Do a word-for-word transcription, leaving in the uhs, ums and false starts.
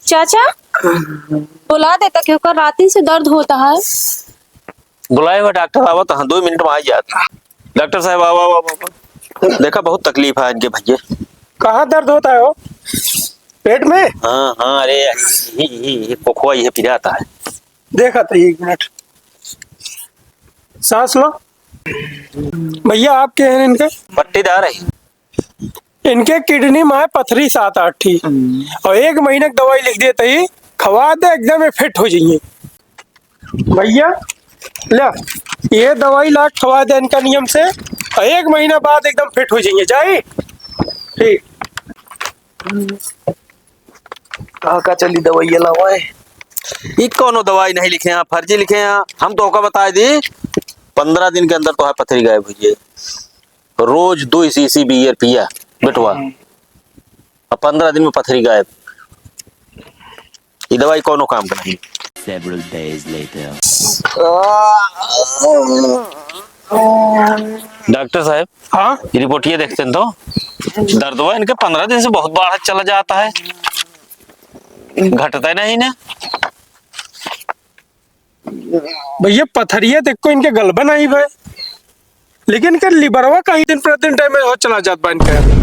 चाचा, बुला देता, क्यों कर राती से दर्द होता है। बुलाए हुए डॉक्टर आवत हैं, दो मिनट में आ जात। डॉक्टर साहब, आवा, आवा, आवा। देखा, बहुत तकलीफ है इनके भैया। कहाँ दर्द होता है हो? पेट में? हाँ, हाँ, अरे, यही, यही, यही कोखवा, ये पिराता है। देखा तो एक मिनट, सांस लो। भैया, आप क्या है इनके? पट्टीदार है। इनके किडनी में है पथरी सात आठ ठी, और एक महीने की दवाई लिख देते ही, खवा दे, एकदम ये फिट हो जाइए। भैया, ले, ये दवाई ला खवा दे इनका नियम से, और एक महीना बाद एकदम फिट हो जाइए। जाई? ठीक। का, का चली दवाई लावा है? ई कौनो दवाई नहीं लिखे हैं, फर्जी लिखे हैं। हम तो ओका बताए दी, पन्द्रह दिन के अंदर तो है पथरी गायब हो जाए। रोज दो शीशी बियर पिया बेटवा, अब पन्द्रह दिन में पथरी गायब। ये दवाई कौनो काम का नहीं। Several days later. डॉक्टर साहब, हाँ? ये रिपोर्टिया देखते हैं तो, दर्दवा इनके पन्द्रह दिन से बहुत बढ़त चला जाता है, घटता ही नहीं ना। भैया, पथरिया तो एको इनके गलबे नहीं बे, लेकिन इनके लिबरवा कहीं दिन प्रतिदिन डैमेज हो चला जात बा इनके।